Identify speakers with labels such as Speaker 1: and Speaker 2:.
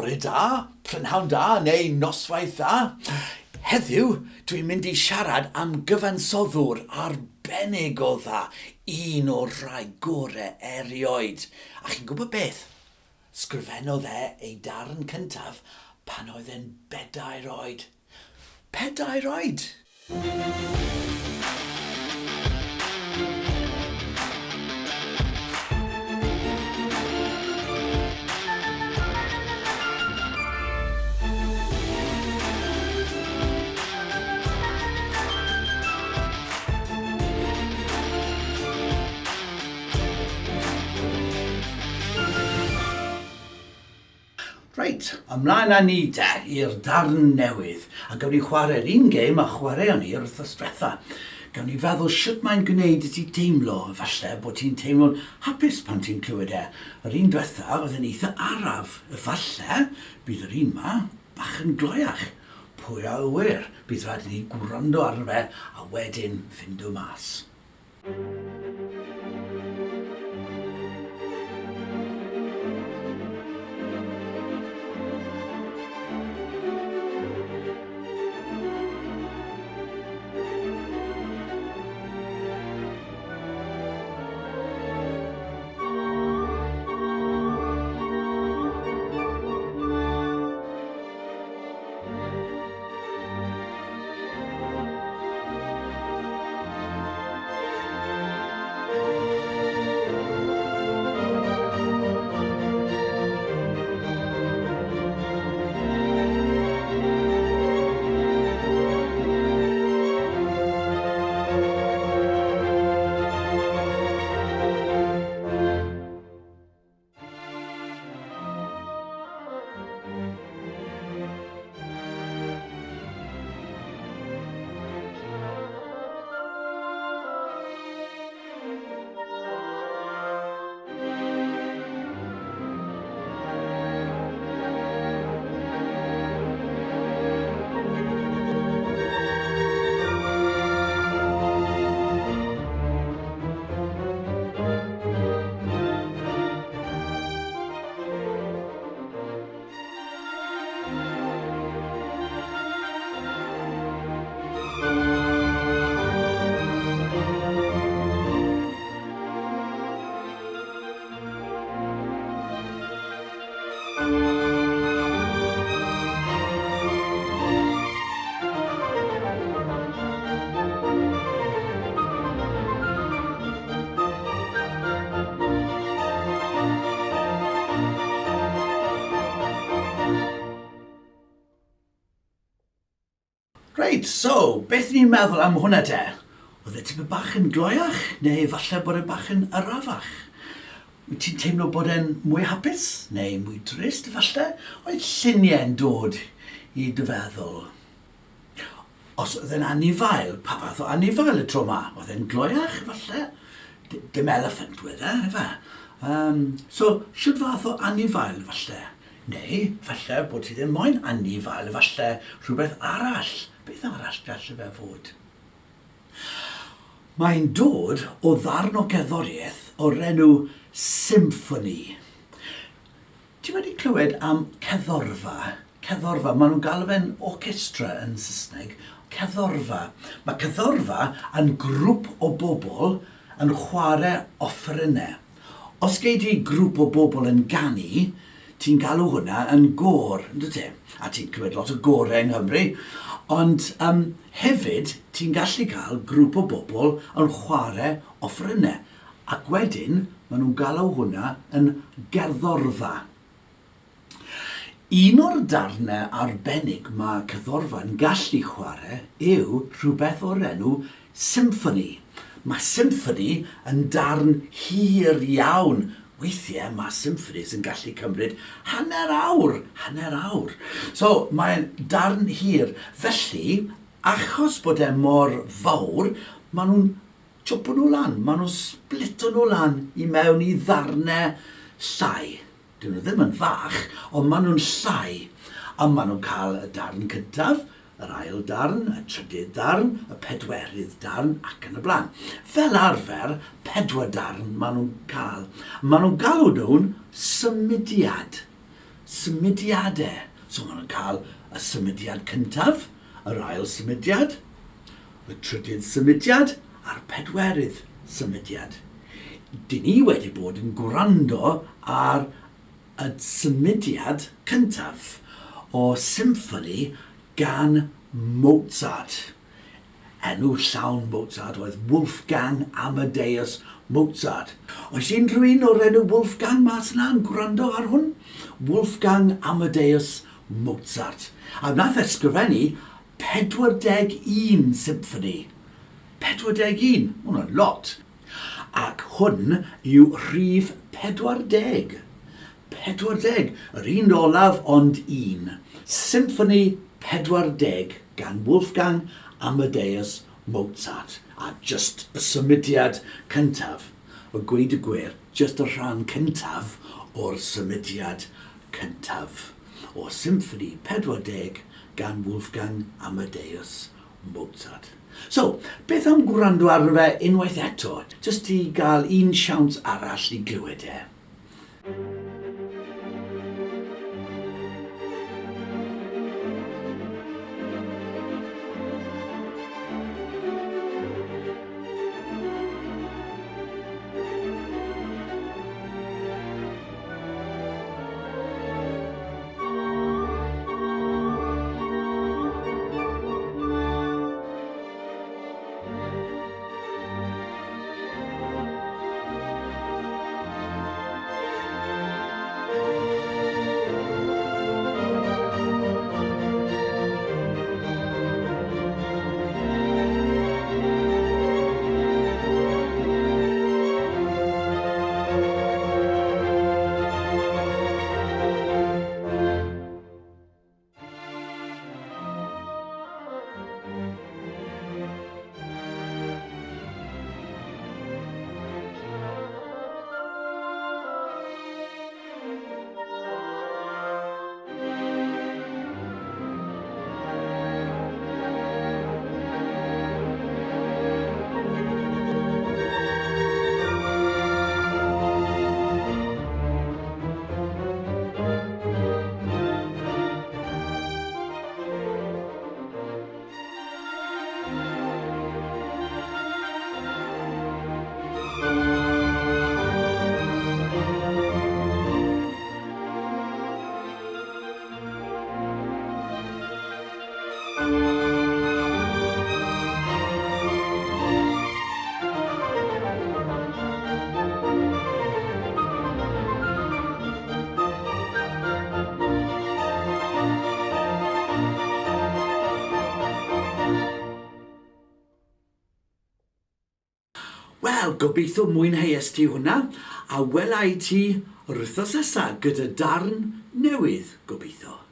Speaker 1: Bore da, prynhawn da neu noswaith dda. Heddiw, dwi'n mynd i siarad am gyfansoddwr arbennig o dda, un o'r rhai gore erioed. A chi'n gwybod beth? Sgrifennodd e ei darn cyntaf pan oedd e'n bedair oed. Pedair oed! Reit, ymlaen â ni de, i'r darn newydd. A gawn ni chwarae'r un gêm a chwaraeon ni yr wythnos diwetha. Gawn ni feddwl shwt mae'n gwneud i ti deimlo, efallai bod ti'n teimlo'n hapus pan ti'n clywed e. Yr un diwetha oedd yn eitha araf, efallai bydd yr un 'ma bach yn gloiach. Pwy a ŵyr, bydd rhaid i ni gwrando arno fe a wedyn ffindo mas. Reit, so, beth ni'n meddwl am hwnna te? Oedd e tipyn bach yn gloiach, neu falle bod e bach yn arafach? Wyt ti'n teimlo bod e'n mwy hapus, neu mwy drist falle? Oedd lluniau'n dod i dy feddwl? Os oedd e'n anifail, pa fath o anifail y tro 'ma? Oedd e'n gloiach, falle? Dim elephant wedd e, ife? Um, so, shwt fath o anifail, falle? Neu, falle bod ti ddim moyn anifail, falle rhywbeth arall. Beth arall galle fe fod? Mae'n dod o ddarn o gerddoriaeth o'r enw Symffoni. Ti wedi clywed am cerddorfa? Cerddorfa, maen nhw'n galw fe'n orchestra yn Saesneg. Cerddorfa. Mae cerddorfa yn grŵp o bobl yn chwarae offerynnau. Os gei di grŵp o bobl yn ganu, ti'n galw hwnna yn gôr, yn dwyt ti? A ti'n clywed lot o gorau yng Nghymru. Ond um, hefyd, ti'n gallu cael grŵp o bobl yn chwarae offerynnau. Ac wedyn, maen nhw'n galw hwnna yn gerddorfa. Un o'r darnau arbennig mae cerddorfa'n gallu chwarae yw rhywbeth o'r enw symffoni. Mae symffoni yn darn hir iawn. Weithiau mae symffonies yn gallu cymryd hanner awr, hanner awr. So, mae'n darn hir. Felly, achos bod e mor fawr, maen nhw'n Chopo nhw lan, maen nhw'n splito nhw lan i mewn i ddarnau llai. Dyn nhw ddim yn fach, ond maen nhw'n llai. A maen nhw'n cael y darn cyntaf, yr ail darn, y trydydd darn, y pedwerydd darn, ac yn y blaen. Fel arfer, pedwar darn maen nhw'n cael. Maen nhw'n galw nhw'n symudiad. symudiadau. So maen nhw'n cael y symudiad cyntaf, yr ail symudiad, y trydydd symudiad a'r pedwerydd symudiad. Dyn ni wedi bod yn gwrando ar y symudiad cyntaf o symffoni gan Mozart. Enw llawn Mozart oedd Wolfgang Amadeus Mozart. Oes unrhyw un o'r enw Wolfgang mas yna yn gwrando ar hwn? Wolfgang Amadeus Mozart. A wnaeth ysgrifennu 41 symffoni. 41? Ma hwnna'n lot. Ac hwn yw rhif 40. 40, yr un olaf ond un. Symffoni 40 gan Wolfgang Amadeus Mozart. A jyst y symudiad cyntaf. A gweud y gwir, jyst y rhan cyntaf o'r symudiad cyntaf. O Symffoni 40 gan Wolfgang Amadeus Mozart. So, beth am gwrando arno fe unwaith eto, jyst i gael un siawns arall i glywed e? Wel, gobeithio mwynheues ti hwnna, a wela i ti yr wythnos nesa gyda darn newydd, gobeithio.